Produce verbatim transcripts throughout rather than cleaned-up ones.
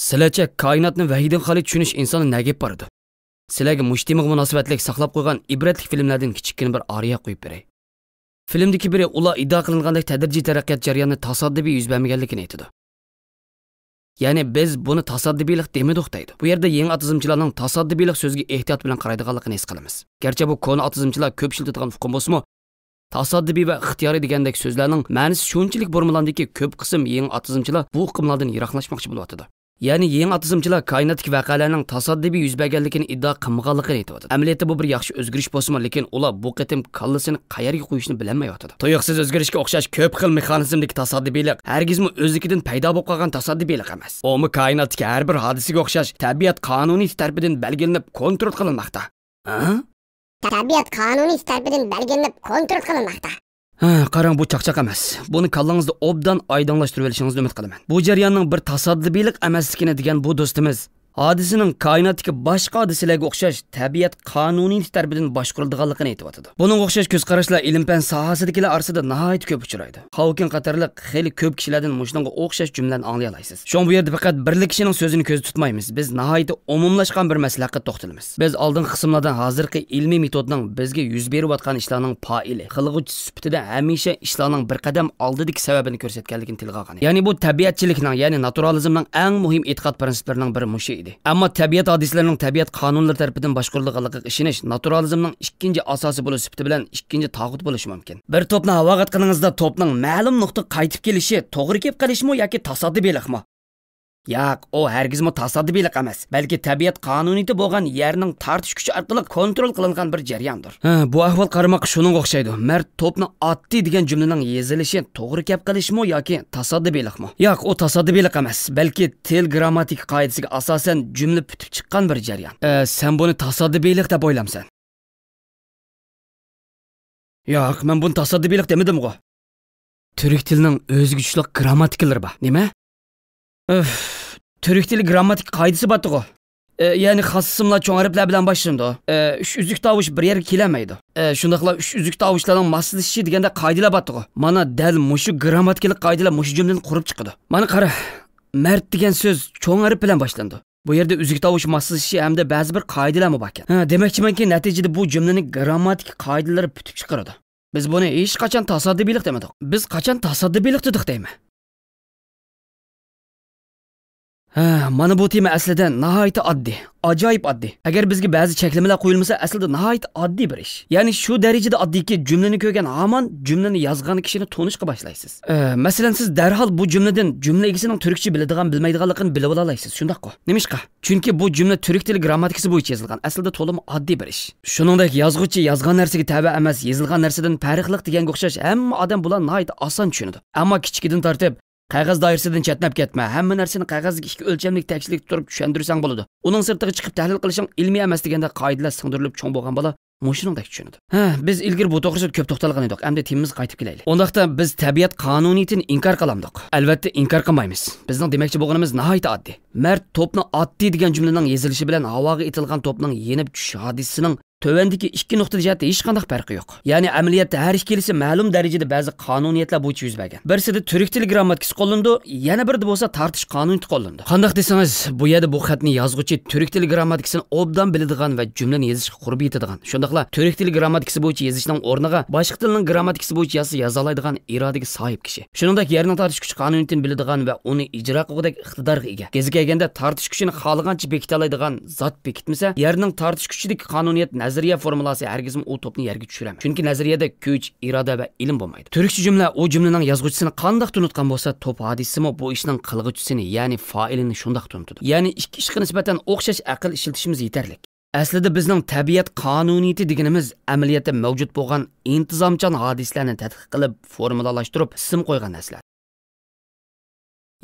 سىلەرچە كائىناتنى ۋەھىيدىن خالىي چۈشىنىش ئىنساننى نەگە ئېلىپ بارىدۇ؟ سىلەرگە مۇشۇ تېمىغا مۇناسىۋەتلىك ساقلاپ قويغان ئىبرەتلىك فىلىملەردىن كىچىككىنە بىر ئارىيە قويۇپ بېرەي. فىلىمدىكى بىرى ئۇلار ئىددىئا قىلىنغاندەك تەدرىجىي تەرەققىيات جەريانى تاسادىپىي يۈز بەرمىگەنلىكىنى ئېيتىدۇ. يەنى بىز بۇنى تاسادىپىيلىق دېمىدۇق دەيدۇ. بۇ يەردە يېڭى ئاتىزمچىلارنىڭ تاسادىپىيلىق سۆزىگە ئېھتىيات بىلەن قارايدىغانلىقىنى ھېس قىلىمىز. گەرچە بۇ كونا ئاتىزمچىلار كۆپ ئىشلىتىدىغان ئۇقۇم بولسىمۇ، تاسادىپىي ۋە ئىختىيارىي دېگەندەك سۆزلەرنىڭ مەنىسى شۇنچىلىك بۇرمىلاندىكى، كۆپ قىسىم يېڭى ئاتىزمچىلار بۇ ئۇقۇملاردىن يىراقلاشماقچى بولۇۋاتىدۇ. يەنى يېڭى ئاتىزمچىلار كائىناتتىكى ۋەقەلەرنىڭ تاسادىپىي يۈز بەرگەنلىكىنى ئىددىئا قىلمىغانلىقىنى ئېيتىۋاتىدۇ. ئەمەلىيەتتە بۇ بىر ياخشى ئۆزگىرىش بولسىمۇ، لېكىن ئۇلار بۇ قېتىم كاللىسىنى قەيەرگە قويۇشنى بىلەلمەيۋاتىدۇ. تۇيۇقسىز ئۆزگىرىشكە ئوخشاش كۆپ خىل مېخانىزمدىكى تاسادىپىيلىق ھەرگىزمۇ ئۆزلۈكىدىن پەيدا بولۇپ قالغان تاسادىپىيلىق ئەمەس. ئۇمۇ كائىناتتىكى ھەر بىر ھادىسىگە ئوخشاش تەبىئەت قانۇنىيىتى تەرىپىدىن بەلگىلىنىپ كونترول قىلىنماقتا. ھە؟ تەبىئەت قانۇنىيىتى تەرىپىدىن بەلگىلىنىپ كونترول قىلىنماقتا. ھە، قاراڭ، بۇ چاقچاق ئەمەس. بۇنى كاللاڭىزدا ئوبدان ئايدىڭلاشتۇرۇۋېلىشىڭىزنى ئۈمىد قىلىمەن. بۇ جەرياننىڭ بىر تاسادىپىيلىق ئەمەسلىكىنى دېگەن بۇ دوستىمىز ھادىسىنىڭ كائىناتتىكى باشقا ھادىسىلەرگە ئوخشاش تەبىئەت قانۇنىيىتى تەرىپىدىن باشقۇرۇلىدىغانلىقىنى ئېيتىۋاتىدۇ. بۇنىڭغا ئوخشاش كۆز قاراشلار ئىلىم-پەن ساھەسىدىكىلەر ئارىسىدا ناھايىتى كۆپ ئۇچرايدۇ. خاۋكىن قاتارلىق خېلى كۆپ كىشىلەردىن مۇشۇنىڭغا ئوخشاش جۈملىلەرنى ئاڭلىيالايسىز. شۇڭا بۇ يەردە پەقەت بىرلا كىشىنىڭ سۆزىنى كۆزدە تۇتمايمىز. بىز ناھايىتى ئومۇملاشقان بىر مەسىلە ھەققىدە توختىلىمىز. بىز ئالدىنقى قىسىملاردا ھازىرقى ئىلمىي مېتودنىڭ بىزگە يۈز بېرىۋاتقان ئىشلارنىڭ پائىلى، قىلغۇچىسى سۈپىتىدە ھەمىشە ئىشلارنىڭ بىر قەدەم ئالدىدىكى سەۋەبىنى كۆرسەتكەنلىكىنى تىلغا ئالغان. يەنى بۇ تەبىئەتچىلىكنىڭ، يەنى ناتۇرالىزمنىڭ ئەڭ مۇھىم ئېتىقاد پىرىنسىپلىرىنىڭ بىرى مۇشۇ ئىدى. ئەمما تەبىئەت ھادىسىلىرىنىڭ تەبىئەت قانۇنلىرى تەرىپىدىن باشقۇرۇلىدىغانلىقىغا ئىشىنىش ناتۇرالىزمنىڭ ئىككىنچى ئاساسى بولۇش سۈپىتى بىلەن ئىككىنچى تاغۇت بولۇشى مۇمكىن. بىر توپنى ھاۋاغا ئاتقىنىڭىزدا توپنىڭ مەلۇم نۇقتىغا قايتىپ كېلىشى توغرا كېلىپ قېلىشمۇ ياكى تاسادىپىيلىقمۇ؟ ياق، ئۇ ھەرگىزمۇ تاسادىپىيلىق ئەمەس، بەلكى تەبىئەت قانۇنىيىتى بولغان يەرنىڭ تارتىش كۈچى ئارقىلىق كونترول قىلىنغان بىر جەرياندۇر. ھە، بۇ ئەھۋال قارىماققا شۇنىڭغا ئوخشايدۇ. مەرد توپنى ئاتتى دېگەن جۈملىنىڭ يېزىلىشى توغرا كەپ قېلىشمۇ ياكى تاسادىپىيلىقمۇ؟ ياق، ئۇ تاسادىپىيلىق ئەمەس، بەلكى تىل گىرامماتىكا قائىدىسىگە ئاساسەن جۈملە پۈتۈپ چىققان بىر جەريان. ئە، سەن بۇنى تاسادىپىيلىق دەپ ئويلامسەن؟ ياق، مەن بۇنى تاسادىپىيلىق دېمىدىمغۇ. تۈرك تىلىنىڭ ئۆزىگە چۈشلۈك گىرامماتىكىلىرى بار. نېمە؟ ئۆف، تۈرك تىلى گىرامماتىكا قائىدىسى بارتىغۇ. ئە، يەنى خاس ئىسىملار چوڭ ھەرپلەر بىلەن باشلىنىدۇ. ئە، ئۈچ ئۈزۈك تاۋۇش بىر يەرگە كېلەلمەيدۇ. ئە، شۇنداقلا ئۈچ ئۈزۈك تاۋۇشلارنىڭ ماسلىشىشى دېگەندەك قائىدىلەر بارتىغۇ. مانا دەل مۇشۇ گىرامماتىكىلىق قائىدىلەر مۇشۇ جۈملىنى قۇرۇپ چىقىدۇ. مانا قارا، مەرد دېگەن سۆز چوڭ ھەرپ بىلەن باشلىنىدۇ. بۇ يەردە ئۈزۈك تاۋۇش ماسلىشىشى ھەمدە بەزى بىر قائىدىلەرمۇ باركەن. ھە، دېمەكچىمەنكى، نەتىجىدە بۇ جۈملىنى گىرامماتىكا قائىدىلىرى پۈتۈپ چىقىرىدۇ. بىز بۇنى ھېچقاچان تاسادىپىيلىق دېمىدۇق. بىز قاچان تاسادىپىيلىق دېدۇق دەيمەن؟ ھە، مانا بۇ تېما ئەسلىدە ناھايىتى ئاددىي، ئاجايىپ ئاددىي. ئەگەر بىزگە بەزى چەكلىمىلەر قويۇلمىسا، ئەسلىدە ناھايىتى ئاددىي بىر ئىش. يەنى شۇ دەرىجىدە ئاددىيكى، جۈملىنى كۆرگەن ھامان جۈملىنى يازغان كىشىنى تونۇشقا باشلايسىز. ئە، مەسىلەن، سىز دەرھال بۇ جۈملىدىن جۈملە ئىگىسىنىڭ تۈركچە بىلىدىغان، بىلمەيدىغانلىقىنى بىلىۋالالايسىز، شۇنداققۇ؟ نېمىشقا؟ چۈنكى بۇ جۈملە تۈرك تىلى گىرامماتىكىسى بويىچە يېزىلغان، ئەسلىدە تولىمۇ ئاددىي بىر ئىش. شۇنىڭدەك يازغۇچى يازغان نەرسىگە تەۋە ئەمەس، يېزىلغان نەرسىدىن پەرقلىق دېگەنگە ئوخشاش ھەممە ئادەم بۇلار ناھايىتى ئاسان چۈشىنىدۇ. ئەمما كىچىكىدىن تارتىپ، قەغەز دائىرىسىدىن چەتنەپ كەتمە، ھەممە نەرسىنى قەغەزدىكى ئىككى ئۆلچەملىك تەكشىلىك تۇرۇپ چۈشەندۈرسەڭ بولىدۇ. ئۇنىڭ سىرتىغا چىقىپ تەھلىل قىلىشىڭ ئىلمىي ئەمەس دېگەندەك قائىدىلەر سىڭدۈرۈلۈپ چوڭ بولغان بالا مۇشۇنىڭدەك چۈشىنىدۇ. ھە، بىز ئىلگىرى بۇ توغرىسىدا كۆپ توختالغان ئىدۇق، ئەمدى تېمىمىزغا قايتىپ كېلەيلى. ئۇنداقتا بىز تەبىئەت قانۇنىيىتىنى ئىنكار قىلامدۇق؟ ئەلۋەتتە ئىنكار قىلمايمىز. بىزنىڭ دېمەكچى بولغىنىمىز ناھايىتى ئاددىي. مەرد توپنى ئاتتى دېگەن جۈملىنىڭ يېزىلىشى بىلەن ھاۋاغا ئېتىلغان توپنىڭ يېنىپ چۈشۈش ھادىسىسىنىڭ تۆۋەندىكى ئىككى نۇقتا جەھەتتە ھېچقانداق پەرقى يوق. يەنى ئەمەلىيەتتە ھەر ئىككىلىسى مەلۇم دەرىجىدە بەزى قانۇنىيەتلەر بويىچە يۈز بەرگەن. بىرسىدە تۈرك تىلى گىرامماتىكىسى قوللىنىدۇ، يەنە بىرىدە بولسا تارتىش قانۇنىيىتى قوللىنىدۇ. قانداق دېسىڭىز، بۇ يەردە بۇ خەتنى يازغۇچى تۈرك تىلى گىرامماتىكىسىنى ئوبدان بىلىدىغان ۋە جۈملىنى يېزىشقا قۇربى يېتىدىغان، شۇنداقلا تۈرك تىلى گىرامماتىكىسى بويىچە يېزىشنىڭ ئورنىغا باشقا تىلنىڭ گىرامماتىكىسى بويىچە يازسا يازالايدىغان ئىرادىگە ساھىب كىشى. شۇنىڭدەك يەرنىڭ تارتىش كۈچى قانۇنىيىتىنى بىلىدىغان ۋە ئۇنى ئىجرا قىلغۇدەك ئىقتىدارغا ئىگە. گېزىككە كەلگەندە تارتىش كۈچىنى خالىغانچە بېكىتەلەيدىغان زات بېكىتمىسە، يەرنىڭ تارتىش كۈچىدىكى قانۇنىيەت نەزەرىيە فورمۇلاسى ھەرگىزمۇ ئۇ توپنى يەرگە چۈشۈرەلمەيدۇ. چۈنكى نەزەرىيەدە كۈچ، ئىرادە ۋە ئىلىم بولمايدۇ. تۈركچە جۈملە ئۇ جۈملىنىڭ يازغۇچىسىنى قانداق تونۇتقان بولسا، توپ ھادىسىسىمۇ بۇ ئىشنىڭ قىلغۇچىسىنى، يەنى فائىلىنى شۇنداق تونۇتىدۇ. يەنى ئىككى ئىشقا نىسبەتەن ئوخشاش ئەقىل ئىشلىتىشىمىز يېتەرلىك. ئەسلىدە بىزنىڭ تەبىئەت قانۇنىيىتى دېگىنىمىز ئەمەلىيەتتە مەۋجۇت بولغان ئىنتىزامچان ھادىسىلەرنى تەتقىق قىلىپ، فورمۇلالاشتۇرۇپ، ئىسىم قويغان نەرسىلەر.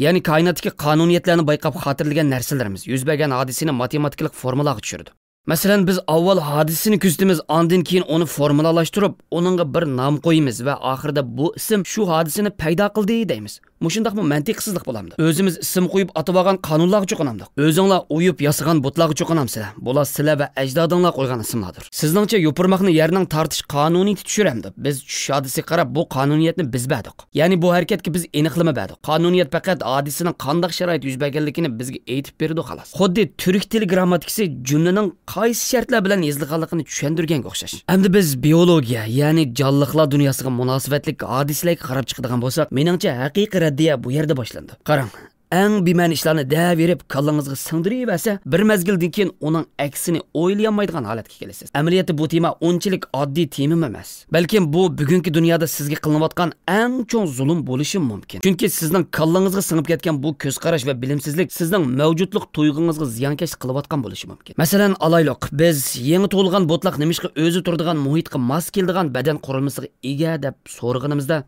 يەنى كائىناتتىكى قانۇنىيەتلەرنى بايقاپ خاتىرىلىگەن نەرسىلىرىمىز، يۈز بەرگەن ھادىسىنى ماتېماتىكىلىق فورمۇلىغا چۈشۈرىدۇ. مەسىلەن، بىز ئاۋۋال ھادىسىنى كۆزىتىمىز، ئاندىن كېيىن ئۇنى فورمۇلالاشتۇرۇپ، ئۇنىڭغا بىر نام قويىمىز ۋە ئاخىرىدا بۇ ئىسىم شۇ ھادىسىنى پەيدا قىلدى دەيمىز. مۇشۇنداقمۇ مەنتىقسىزلىق بولامدۇ؟ ئۆزىمىز ئىسىم قويۇپ ئاتىۋالغان قانۇنلارغا چوقۇنامدۇق؟ ئۆزۈڭلار ئويۇپ ياسىغان بۇتلارغا چوقۇنامسىلەر؟ بۇلار سىلەر ۋە ئەجدادىڭلار قويغان ئىسىملاردۇر. سىزنىڭچە يوپۇرماقنى يەرنىڭ تارتىش قانۇنىيىتى چۈشۈرەمدۇ؟ بىز چۈشۈش ھادىسىگە قاراپ بۇ قانۇنىيەتنى بىز بەردۇق. يەنى بۇ ھەرىكەتكە بىز ئېنىقلىما بەردۇق. قانۇنىيەت پەقەت ھادىسىنىڭ قانداق شارائىتتا يۈز بەرگەنلىكىنى بىزگە ئېيتىپ بېرىدۇ، خالاس. خۇددى تۈرك تىلى گىرامماتىكىسى جۈملىنىڭ قايسى شەرتلەر بىلەن يېزىلغانلىقىنى چۈشەندۈرگەنگە ئوخشاش. ئەمدى بىز بىئولوگىيە، يەنى جانلىقلار دۇنياسىغا مۇناسىۋەتلىك ھادىسىلەرگە قاراپ چىقىدىغان بولساق، مېنىڭچە ھەقىقىي رەددىيە بۇ يەردە باشلىنىدۇ. قاراڭ، ئەڭ بىمەنە ئىشلارنى دەۋېرىپ، كاللىڭىزغا سىڭدۈرۈۋەرسە، بىر مەزگىلدىن كېيىن ئۇنىڭ ئەكسىنى ئويلىيالمايدىغان ھالەتكە كېلىسىز. ئەمەلىيەتتە بۇ تېما ئۇنچىلىك ئاددىي تېمىمۇ ئەمەس. بەلكىم بۇ بۈگۈنكى دۇنيادا سىزگە قىلىنىۋاتقان ئەڭ چوڭ زۇلۇم بولۇشى مۇمكىن. چۈنكى سىزنىڭ كاللىڭىزغا سىڭىپ كەتكەن بۇ كۆز قاراش ۋە بىلىمسىزلىك سىزنىڭ مەۋجۇتلۇق تۇيغۇڭىزغا زىيانكەشلىك قىلىۋاتقان بولۇشى مۇمكىن. مەسىلەن، ئالايلۇق، بىز يېڭى تۇغۇلغان بۇتلاق نېمىشقا ئۆزى تۇرىدىغان مۇھىتقا ماس كېلىدىغان بەدەن قۇرۇلمىسىغا ئىگە دەپ سورىغىنىمىزدا،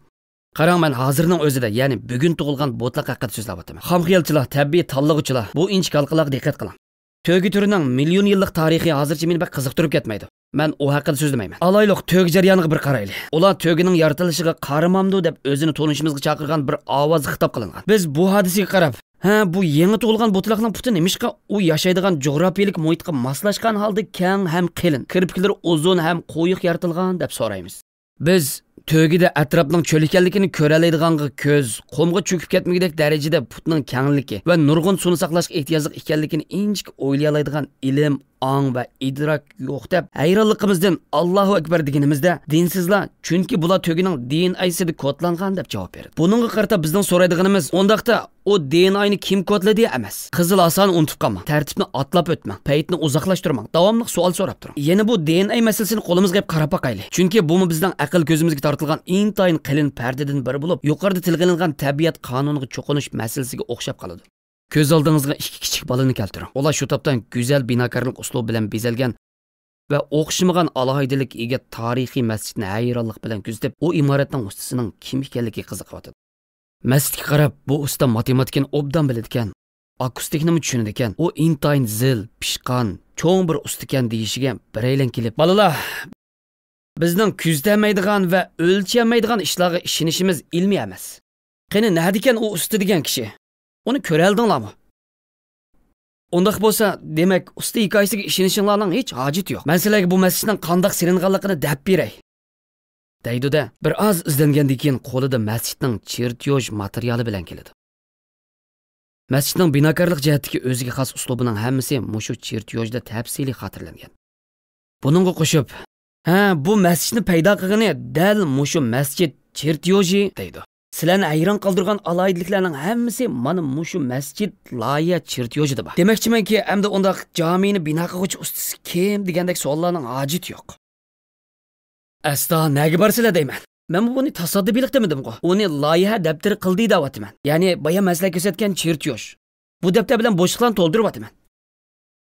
قاراڭ، مەن ھازىرنىڭ ئۆزىدە، يەنى بۈگۈن تۇغۇلغان بۇتلاق ھەققىدە سۆزلەۋاتىمەن. خامخىيالچىلار، تەبىئىي تاللىغۇچىلار، بۇ ئىنچىكە ھالقىلارغا دىققەت قىلىڭ. تۆگە تۈرىنىڭ مىليون يىللىق تارىخى ھازىرچە مېنى بەك قىزىقتۇرۇپ كەتمەيدۇ. مەن ئۇ ھەققىدە سۆزلىمەيمەن. ئالايلۇق، تۆگە جەريانىغا بىر قارايلى. ئۇلار تۆگىنىڭ يارىتىلىشىغا قارىمامدۇ دەپ ئۆزىنى تونۇشىمىزغا چاقىرغان بىر ئاۋازدا خىتاب قىلىنغان. بىز بۇ ھادىسىگە قاراپ، ھە، بۇ يېڭى تۇغۇلغان بۇتلاقنىڭ پۇتى نېمىشقا ئۇ ياشايدىغان جۇغراپىيىلىك مۇھىتقا ماسلاشقان ھالدا كەڭ ھەم قېلىن، كىرپىكلىرى ئۇزۇن ھەم قويۇق يارىتىلغان دەپ سورايمىز. بىز تۆگىدە ئەتراپنىڭ چۆل ئىكەنلىكىنى كۆرەلەيدىغانغا كۆز، قۇمغا چۆكۈپ كەتمىگۈدەك دەرىجىدە پۇتنىڭ كەڭلىكى ۋە نۇرغۇن سۇنى ساقلاشقا ئېھتىياجلىق ئىكەنلىكىنى ئىنچىكە ئويلىيالايدىغان ئىلىم، ئاڭ ۋە ئىدراك يوق دەپ، ھەيرانلىقىمىزدىن «ئاللاھۇ ئەكبەر» دېگىنىمىزدە، دىنسىزلار، «چۈنكى بۇلار تۆگىنىڭ دى ئېن ئەيسىدە كودلانغان» دەپ جاۋاب بېرىدۇ. بۇنىڭغا قارىتا بىزنىڭ سورايدىغىنىمىز، ئۇنداقتا ئۇ دى ئېن ئەينى كىم كودلىدى ئەمەس. قىزىل ھاسانى ئۇنتۇپ قالماڭ، تەرتىپنى ئاتلاپ ئۆتمەڭ، پەيتنى ئۇزاقلاشتۇرماڭ، داۋاملىق سوئال سوراپ تۇرۇڭ. يەنە بۇ دى ئېن ئەي مەسىلىسىنى قولىمىزغا ئېلىپ قاراپ باقايلى. چۈنكى بۇمۇ بىزنىڭ ئەقىل كۆزىمىزگە تارتىلغان ئىنتايىن قېلىن پەردىدىن بىرى بولۇپ، يۇقىرىدا تىلغا ئېلىنغان تەبىئەت قانۇنىغا چوقۇنۇش مەسىلىسىگە ئوخشاپ قالىدۇ. كۆز ئالدىڭىزغا ئىككى كىچىك بالىنى كەلتۈرۈڭ. ئۇلار شۇ تاپتا گۈزەل بىناكارلىق ئۇسلۇبى بىلەن بېزەلگەن ۋە ئوخشىمىغان ئالاھىدىلىككە ئىگە تارىخىي مەسچىتنى ھەيرانلىق بىلەن كۆزىتىپ، ئۇ ئىمارەتنىڭ ئۇستىسىنىڭ كىم ئىكەنلىكىگە قىزىقىۋاتىدۇ. مەسچىتكە قاراپ، بۇ ئۇستا ماتېماتىكىنى ئوبدان بىلىدىكەن، ئاكۇستىكنىمۇ چۈشىنىدىكەن، ئۇ ئىنتايىن زىل، پىشقان، چوڭ بىر ئۇستىكەن دېيىشىگە بىرەيلەن كېلىپ، «بالىلار، بىزنىڭ كۆزىتەلمەيدىغان ۋە ئۆلچىيەلمەيدىغان ئىشلارغا ئىشىنىشىمىز ئىلمىي ئەمەس. قېنى، نەدىكەن ئۇ ئۇستا دېگەن كىشى؟ ئۇنى كۆرەلىدىڭلارمۇ؟ ئۇنداق بولسا، دېمەك، ئۇستا ھېكايىسىگە ئىشىنىشىڭلارنىڭ ھېچ ھاجىتى يوق. مەن سىلەرگە بۇ مەسچىتنىڭ قانداق سېلىنغانلىقىنى دەپ بېرەي.» دەيدۇ-دە، بىر ئاز ئىزدەنگەندىن كېيىن قولىدا مەسچىتنىڭ چېرتيوژ ماتېرىيالى بىلەن كېلىدۇ. مەسچىتنىڭ بىناكارلىق جەھەتتىكى ئۆزىگە خاس ئۇسلۇبىنىڭ ھەممىسى مۇشۇ چېرتيوژدا تەپسىلىي خاتىرىلەنگەن. بۇنىڭغا قوشۇپ، «ھە، بۇ مەسچىتنى پەيدا قىلغىنى دەل مۇشۇ مەسچىت چېرتيوژى» دەيدۇ. «سىلەرنى ھەيران قالدۇرغان ئالاھىدىلىكلەرنىڭ ھەممىسى مانا مۇشۇ مەسچىت لايىھە چېرتيوژىدا بار. دېمەكچىمەنكى، ئەمدى ئۇنداق جامىنى بىنا قىلغۇچى ئۇستىسى كىم دېگەندەك سوئاللارنىڭ ھاجىتى يوق.» «ئەستا نەگە بارىسىلەر دەيمەن؟ مەنمۇ بۇنى تاسادىپىيلىق دېمىدىمغۇ. ئۇنى لايىھە دەپتىرى قىلدى دەۋاتىمەن. يەنى بايا مەن سىلەرگە كۆرسەتكەن چېرتيوژ. بۇ دەپتەر بىلەن بوشلۇقلارنى تولدۇرۇۋاتىمەن.»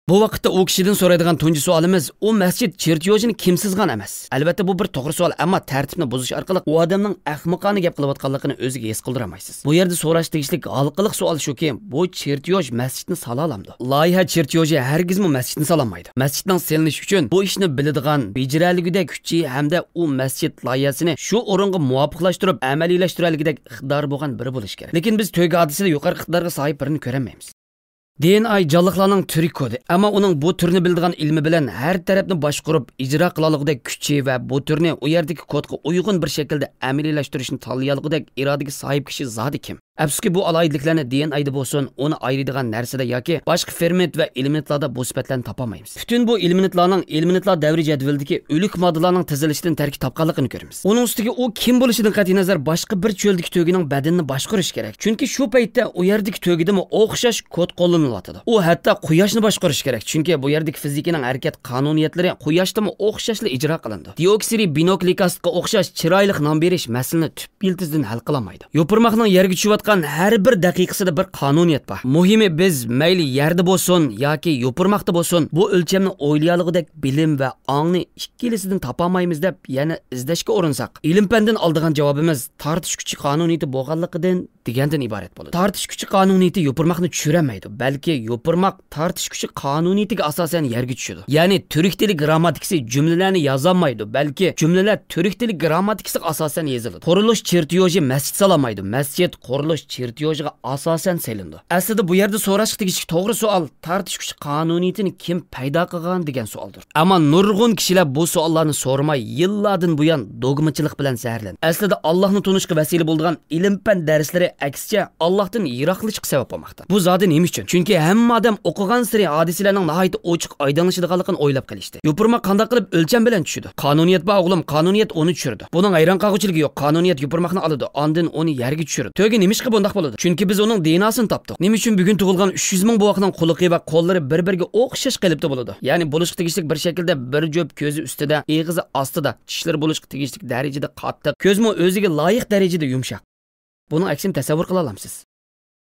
بۇ ۋاقىتتا ئۇ كىشىدىن سورايدىغان تۇنجى سوئالىمىز، ئۇ مەسچىت چېرتيوژىنى كىم سىزغان ئەمەس؟ ئەلۋەتتە، بۇ بىر توغرا سوئال، ئەمما تەرتىپنى بۇزۇش ئارقىلىق ئۇ ئادەمنىڭ ئەخمىقانە گەپ قىلىۋاتقانلىقىنى ئۆزىگە ھېس قىلدۇرالمايسىز. بۇ يەردە سوراش تېگىشلىك ھالقىلىق سوئال شۇكى، بۇ چېرتيوژ مەسچىتنى سالالامدۇ؟ لايىھە چېرتيوژى ھەرگىزمۇ مەسچىتنى سالالمايدۇ. مەسچىتنىڭ سېلىنىشى ئۈچۈن بۇ ئىشنى بىلىدىغان، بېجىرەلىگۈدەك كۈچى ھەمدە ئۇ مەسچىت لايىھەسىنى شۇ ئورۇنغا مۇۋاپىقلاشتۇرۇپ ئەمەلىيلەشتۈرەلىگۈدەك ئىقتىدارى بولغان بىرى بولۇشى كېرەك. لېكىن بىز تۆگە ھادىسىدە يۇقىرىقى ئىقتىدارغا ساھىب بىرىنى كۆرەلمەيمىز. دى ئېن ئەي جانلىقلارنىڭ تۈرى كودى. ئەمما ئۇنىڭ بۇ تۈرنى بىلىدىغان ئىلمى بىلەن ھەر تەرەپنى باشقۇرۇپ ئىجرا قىلالىغۇدەك كۈچى ۋە بۇ تۈرنى ئۇ يەردىكى كودقا ئۇيغۇن بىر شەكىلدە ئەمەلىيلەشتۈرۈشنى تاللىيالىغۇدەك ئىرادىگە ساھىب كىشى زادى كىم؟ ئەپسۇسكى، بۇ ئالاھىدىلىكلەرنى دى ئېن ئەيدە بولسۇن، ئۇنى ئايرىيدىغان نەرسىدە ياكى باشقا فېرمېنت ۋە ئېلېمېنتلاردا بۇ سۈپەتلەرنى تاپالمايمىز. پۈتۈن بۇ ئېلېمېنتلارنىڭ ئېلېمېنتلار دەۋرى جەدۋىلىدىكى ئۆلۈك ماددىلارنىڭ تىزىلىشىدىن تەركىب تاپقانلىقىنى كۆرىمىز. ئۇنىڭ ئۈستىگە ئۇ كىم بولۇشىدىن قەتئىينەزەر، باشقا بىر چۆلدىكى تۆگىنىڭ بەدىنىنى باشقۇرۇشى كېرەك. چۈنكى شۇ پەيتتە ئۇ يەردىكى تۆگىدىمۇ ئوخشاش كود قوللىنىلىۋاتىدۇ. ئۇ ھەتتا قۇياشنى باشقۇرۇشى كېرەك. چۈنكى بۇ يەردىكى فىزىكىنىڭ ھەرىكەت قانۇنىيەتلىرى قۇياشتىمۇ ئوخشاشلا ئىجرا قىلىنىدۇ. دىئوكسىرىي بىنوكلىكاسىتقا ئوخشاش چىرايلىق نام بېرىش مەسىلىنى تۈپ يىلتىزىدىن ھەل قىلالمايدۇ. يوپۇرماقنىڭ يەرگە چۈشۈۋاتقان ھەر بىر دەقىقىسىدە بىر قانۇنىيەت بار. مۇھىمى، بىز مەيلى يەردە بولسۇن ياكى يوپۇرماقتا بولسۇن، بۇ ئۆلچەمنى ئويلىيالىغۇدەك بىلىم ۋە ئاڭنى ئىككىلىسىدىن تاپالمايمىز دەپ يەنە ئىزدەشكە ئۇرۇنساق، ئىلىم-پەندىن ئالىدىغان جاۋابىمىز تارتىش كۈچى قانۇنىيىتى بولغانلىقىدىن دېگەندىن ئىبارەت بولىدۇ. تارتىش كۈچى قانۇنىيىتى يوپۇرماقنى چۈشۈرەلمەيدۇ، بەلكى يوپۇرماق تارتىش كۈچى قانۇنىيىتىگە ئاساسەن يەرگە چۈشىدۇ. يەنى تۈرك تىلى گىرامماتىكىسى جۈملىلەرنى يازالمايدۇ، بەلكى جۈملىلەر تۈرك تىلى گىرامماتىكىسىغا ئاساسەن يېزىلىدۇ. قۇرۇلۇش چېرتيوژى مەسچىت سالالمايدۇ، مەسچىت قۇرۇلۇش قۇرۇلۇش چېرتيوژىغا ئاساسەن سېلىنىدۇ. ئەسلىدە بۇ يەردە سوراشقا تېگىشلىك توغرا سوئال تارتىش كۈچى قانۇنىيىتىنى كىم پەيدا قىلغان دېگەن سوئالدۇر. ئەمما نۇرغۇن كىشىلەر بۇ سوئاللارنى سورىماي، يىللاردىن بۇيان دوگمىچىلىق بىلەن زەھەرلەندى. ئەسلىدە ئاللاھنى تونۇشقا ۋەسىلە بولىدىغان ئىلىم-پەن دەرسلىرى ئەكسىچە ئاللاھتىن يىراقلىشىشقا سەۋەب بولماقتا. بۇ زادى نېمە ئۈچۈن؟ چۈنكى ھەممە ئادەم ئوقۇغانسېرى ھادىسىلەرنىڭ ناھايىتى ئوچۇق ئايدىڭلىشىدىغانلىقىنى ئويلاپ قېلىشتى. يوپۇرماق قانداق قىلىپ ئۆلچەم بىلەن چۈشىدۇ؟ قانۇنىيەت بار ئوغلۇم، قانۇنىيەت ئۇنى چۈشۈرىدۇ. بۇنىڭ ھەيران قالغۇچىلىكى يوق، قانۇنىيەت يوپۇرماقنى ئالىدۇ، ئاندىن ئۇنى يەرگە چۈشۈرىدۇ. تۆگە نېمىشقا بۇنداق بولىدۇ؟ چۈنكى بىز ئۇنىڭ دېناسىنى تاپتۇق. نېمە ئۈچۈن بۈگۈن تۇغۇلغان ئۈچ يۈز مىڭ بوۋاقنىڭ قۇلىقى ۋە قوللىرى بىر-بىرىگە ئوخشاش قېلىپتا بولىدۇ؟ يەنى بولۇشقا تېگىشلىك بىر شەكىلدە بىر جۈپ كۆزى ئۈستىدە، ئېغىزى ئاستىدا، چىشلىرى بولۇشقا تېگىشلىك دەرىجىدە قاتتىق، كۆزىمۇ ئۆزىگە لايىق دەرىجىدە يۇمشاق. بۇنىڭ ئەكسىنى تەسەۋۋۇر قىلالامسىز؟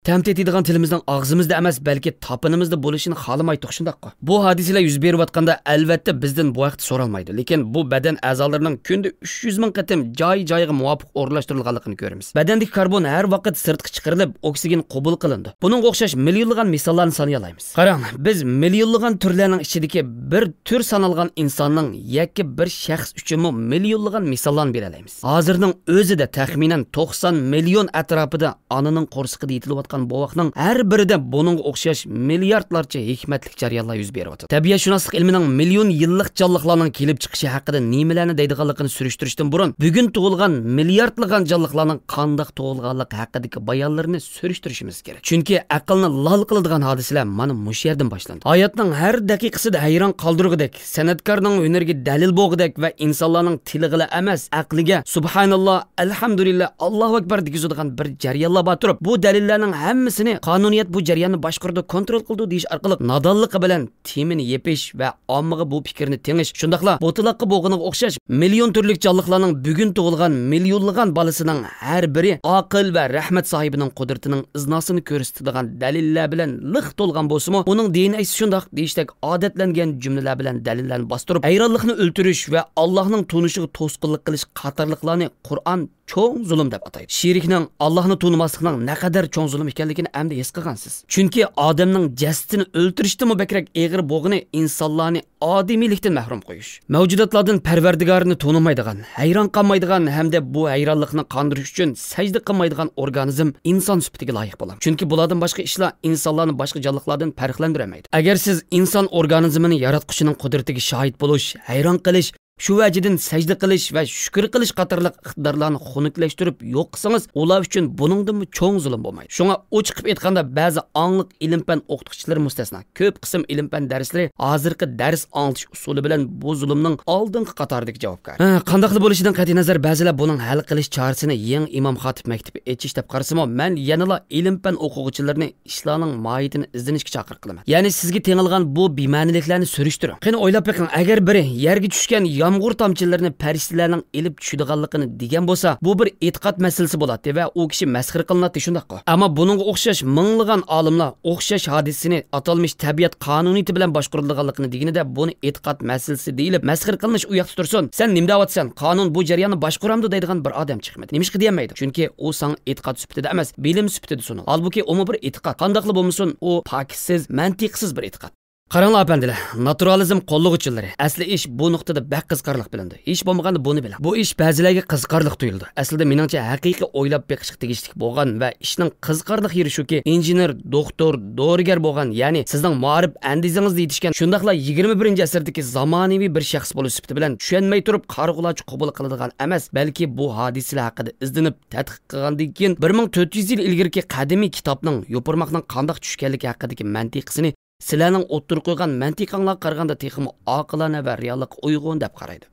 تەم تېتىيدىغان تىلىمىزنىڭ ئاغزىمىزدا ئەمەس، بەلكى تاپىنىمىزدا بولۇشىنى خالىمايتتۇق، شۇنداققۇ؟ بۇ ھادىسىلەر يۈز بېرىۋاتقاندا، ئەلۋەتتە، بىزدىن بۇ ھەقتە سورالمايدۇ. لېكىن بۇ بەدەن ئەزالىرىنىڭ كۈندە ئۈچ يۈز مىڭ قېتىم جاي-جايىغا مۇۋاپىق ئورۇنلاشتۇرۇلغانلىقىنى كۆرىمىز. بەدەندىكى كاربون ھەر ۋاقىت سىرتقا چىقىرىلىپ، ئوكسىگېن قوبۇل قىلىنىدۇ. بۇنىڭغا ئوخشاش مىليونلىغان مىساللارنى سانىيالايمىز. قاراڭ، بىز مىليونلىغان تۈرلەرنىڭ ئىچىدىكى بىر تۈر سانالغان ئىنساننىڭ يەككە بىر شەخس ئۈچۈنمۇ مىليونلىغان مىساللارنى بېرەلەيمىز. ھازىرنىڭ ئۆزىدە تەخمىنەن توقسان مىليون ئەتراپىدا ئانىنىڭ قورسىقىدا يېتىلىۋاتقان بوۋاقنىڭ ھەر بىرىدە بۇنىڭغا ئوخشاش مىلياردلارچە ھېكمەتلىك جەريانلار يۈز بېرىۋاتىدۇ. تەبىئەتشۇناسلىق ئىلمىنىڭ مىليون يىللىق جانلىقلارنىڭ كېلىپ چىقىشى ھەققىدە نېمىلەرنى دەيدىغانلىقىنى سۈرۈشتۈرۈشتىن بۇرۇن، بۈگۈن تۇغۇلغان مىلياردلىغان جانلىقلارنىڭ قانداق تۇغۇلغانلىقى ھەققىدىكى بايانلىرىنى سۈرۈشتۈرۈشىمىز كېرەك. چۈنكى ئەقىلنى لال قىلىدىغان ھادىسىلەر مانا مۇشۇ يەردىن باشلىنىدۇ. ھاياتنىڭ ھەر دەقىقىسىدە ھەيران قالدۇرغۇدەك، سەنئەتكارنىڭ ھۈنىرىگە دەلىل بولغۇدەك ۋە ئىنسانلارنىڭ تىلىغىلا ئەمەس، ئەقلىگە «سۇبھاناللا، ئەلھەمدۇلىللا، ئاللاھۇ ئەكبەر» دېگۈزىدىغان بىر جەريانلار بار تۇرۇپ، بۇ دەلىللەرنىڭ ھەممىسىنى «قانۇنىيەت بۇ جەرياننى باشقۇرىدۇ، كونترول قىلىدۇ» دېيىش ئارقىلىق نادانلىقى بىلەن تېمىنى يېپىش ۋە ئاممىغا بۇ پىكىرنى تېڭىش، شۇنداقلا بوتىلاققا بوغىنىغا ئوخشاش مىليون تۈرلۈك جانلىقلارنىڭ بۈگۈن تۇغۇلغان مىليونلىغان بالىسىنىڭ ھەر بىرى ئاقىل ۋە رەھمەت ساھىبىنىڭ قۇدرىتىنىڭ ئىزناسىنى كۆرسىتىدىغان دەلىللەر بىلەن لىق تولغان بولسىمۇ، ئۇنىڭ دېيىنى ئەيسى شۇنداق دېيىشتەك ئادەتلەنگەن جۈملىلەر بىلەن دەلىللەرنى باستۇرۇپ، ھەيرانلىقنى ئۆلتۈرۈش ۋە ئاللاھنىڭ تونۇشىغا توسقۇنلۇق قىلىش قاتارلىقلارنى قۇرئان چوڭ زۇلۇم دەپ ئاتايدۇ. شېرىكنىڭ ئاللاھنى تونۇماسلىقنىڭ نەقەدەر چوڭ زۇلۇم ئىكەنلىكىنى ئەمدى ھېس قىلغانسىز. چۈنكى ئادەمنىڭ جەسىتىنى ئۆلتۈرۈشتىنمۇ بەكرەك ئېغىر بوغىنى ئىنسانلارنى ئادىمىيلىكتىن مەھرۇم قويۇش. مەۋجۇداتلاردىن پەرۋەردىگارىنى تونۇمايدىغان، ھەيران قالمايدىغان ھەمدە بۇ ھەيرانلىقنى قاندۇرۇش ئۈچۈن سەجدە قىلمايدىغان ئورگانىزم ئىنسان سۈپىتىگە لايىق بولامدۇ؟ چۈنكى بۇلاردىن باشقا ئىشلار ئىنسانلارنى باشقا جانلىقلاردىن پەرقلەندۈرەلمەيدۇ. ئەگەر سىز ئىنسان ئورگانىزمىنى ياراتقۇچىنىڭ قۇدرىتىگە شاھىت بولۇش، ھەيران قېلىش، شۇ ۋەجىدىن سەجدە قىلىش ۋە شۈكۈر قىلىش قاتارلىق ئىقتىدارلارنى خۇنۈكلەشتۈرۈپ يوق قىلسىڭىز، ئۇلار ئۈچۈن بۇنىڭدىنمۇ چوڭ زۇلۇم بولمايدۇ. شۇڭا ئوچۇق قىلىپ ئېيتقاندا، بەزى ئاڭلىق ئىلىم-پەن ئوقۇتقۇچىلىرى مۇستەسنا، كۆپ قىسىم ئىلىم-پەن دەرسلىرى ھازىرقى دەرس ئاڭلىتىش ئۇسۇلى بىلەن بۇ زۇلۇمنىڭ ئالدىنقى قاتارىدىكى جاۋابكارى. ھە، قانداقلا بولۇشىدىن قەتئىينەزەر، بەزىلەر بۇنىڭ ھەل قىلىش چارىسىنى يېڭى ئىمام خاتىپ مەكتىپى ئېچىش دەپ قارىسىمۇ، مەن يەنىلا ئىلىم-پەن ئوقۇغۇچىلىرىنى ئىشلارنىڭ ماھىيىتىنى ئىزدىنىشكە چاقىرىق قىلىمەن. يەنى سىزگە تېڭىلغان بۇ بىمەنىلىكلەرنى سۈرۈشتۈرۈڭ. قېنى ئويلاپ بېقىڭ، ئەگەر بىرى يەرگە چۈشكەن يامغۇر تامچىلىرىنى پەرىشتىلەرنىڭ ئېلىپ چۈشىدىغانلىقىنى دېگەن بولسا، بۇ بىر ئېتىقاد مەسىلىسى بولاتتى ۋە ئۇ كىشى مەسخىرە قىلىناتتى، شۇنداققۇ؟ ئەمما بۇنىڭغا ئوخشاش مىڭلىغان ئالىملار ئوخشاش ھادىسىنى ئاتالمىش تەبىئەت قانۇنىيىتى بىلەن باشقۇرۇلىدىغانلىقىنى دېگىنىدە، بۇنى ئېتىقاد مەسىلىسى دېيىلىپ، مەسخىرە قىلىنىش ئۇ ياقتا تۇرسۇن. «سەن نېمە دەۋاتىسەن؟ قانۇن بۇ جەرياننى باشقۇرامدۇ؟» دەيدىغان بىر ئادەم چىقمىدى. نېمىشقا دېيەلمەيدۇ؟ چۈنكى ئۇ ساڭا ئېتىقاد سۈپىتىدە ئەمەس، بىلىم سۈپىتىدە سۇنۇلىدۇ. ھالبۇكى، ئۇمۇ بىر ئېتىقاد. قانداقلا بولمىسۇن، ئۇ پاكىتسىز، مەنتىقسىز بىر ئېتىقاد. قاراڭلار، ئەپەندىلەر، ناتۇرالىزم قوللىغۇچىلىرى، ئەسلى ئىش بۇ نۇقتىدا بەك قىزىقارلىق بىلىنىدۇ. ھېچ بولمىغاندا بۇنى بىلىڭ. بۇ ئىش بەزىلەرگە قىزىقارلىق تۇيۇلىدۇ. ئەسلىدە، مېنىڭچە، ھەقىقىي ئويلاپ بېقىشقا تېگىشلىك بولغان ۋە ئىشنىڭ قىزىقارلىق يېرى شۇكى، ئىنژېنېر، دوختۇر، دورىگەر بولغان، يەنى سىزنىڭ مائارىپ ئەندىزىڭىزدە يېتىشكەن، شۇنداقلا يىگىرمە بىرىنچى ئەسىردىكى زامانىۋى بىر شەخس بولۇش سۈپىتى بىلەن چۈشەنمەي تۇرۇپ قارىغۇلارچە قوبۇل قىلىدىغان ئەمەس، بەلكى بۇ ھادىسىلەر ھەققىدە ئىزدىنىپ، تەتقىق قىلغاندىن كېيىن، بىر مىڭ تۆت يۈز يىل ئىلگىرىكى قەدىمىي كىتابنىڭ يوپۇرماقنىڭ قانداق چۈشكەنلىكى ھەققىدىكى مەنتىقىسىنى سىلەرنىڭ ئوتتۇرىغا قويغان مەنتىقىڭلارغا قارىغاندا تېخىمۇ ئاقىلانە ۋە رېئاللىققا ئۇيغۇن دەپ قارايدۇ.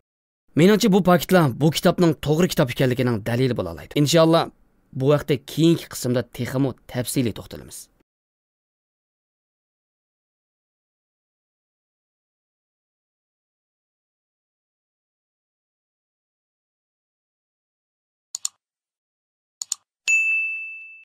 مېنىڭچە، بۇ پاكىتلار بۇ كىتابنىڭ توغرا كىتاب ئىكەنلىكىنىڭ دەلىلى بولالايدۇ. ئىنشائاللا، بۇ ھەقتە كېيىنكى قىسىمدا تېخىمۇ تەپسىلىي توختىلىمىز.